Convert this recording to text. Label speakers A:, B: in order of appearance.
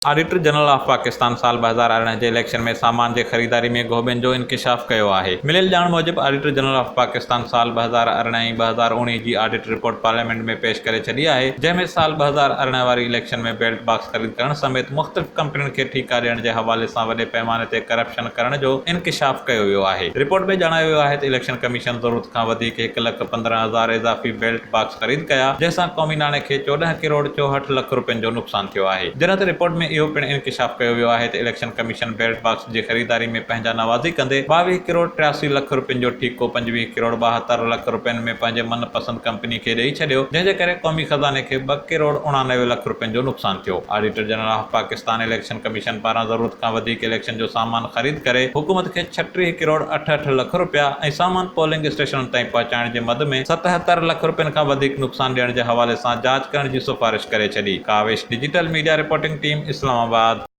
A: Auditor general of Pakistan سال 2018 جي election ۾ سامان جي خريداري ۾ گهوٻين جو انڪشاف ڪيو آهي. مليل ڄاڻ موجب آڊيٽر جنرل آف پاڪستان سال 2018 ۽ 2019 جي آڊٽ رپورٽ پارليامينٽ ۾ پيش ڪري ڇڏي آهي جنهن ۾ سال 2018 واري اليڪشن ۾ بيلٽ باڪس خريد ڪرڻ سميت مختلف ڪمپنين کي ٺيڪا ڏيڻ جي حوالي سان وڏي پئماني تي ڪرپشن ڪرڻ جو انڪشاف ڪيو ويو آهي. رپورٽ ۾ ڄاڻايو ويو آهي ته اليڪشن ڪميشن ضرورت کان وڌيڪ هڪ لک 15 هزار اضافي بيلٽ باڪس خريد ڪيا، جنهن سان قومي ناڻي کي 14 ڪروڙ 64 لک رپين جو نقصان ٿيو آهي. جڏهن ته رپورٽ ۾ اهو پڻ انڪشاف ڪيو ويو آهي ته اليڪشن ڪميشن بيلٽ باڪس جي خريداري ۾ پنهنجا نوازي ڪندي 22 ڪروڙ 83 لک رپين جو ٺيڪو 25 ڪروڙ 72 لک رپين ۾ پنهنجي من پسند ڪمپني کي ڏئي ڇڏيو، جنهن جي ڪري قومي خزاني کي ٻه ڪروڙ 89 لک رپين جو نقصان ٿيو. Auditor general of Pakistan election commission پاران ضرورت کان وڌيڪ اليڪشن جو سامان خريد ڪري حڪومت کي 36 ڪروڙ اٺ اٺ لک رپيا ۽ سامان پولنگ اسٽيشنن تائين پهچائڻ جي مد ۾ 77 لک رپين کان وڌيڪ نقصان ڏيڻ جي حوالي سان جاچ ڪرڻ جي سفارش ڪري ڇڏي. Kawish digital media reporting team, Islamabad.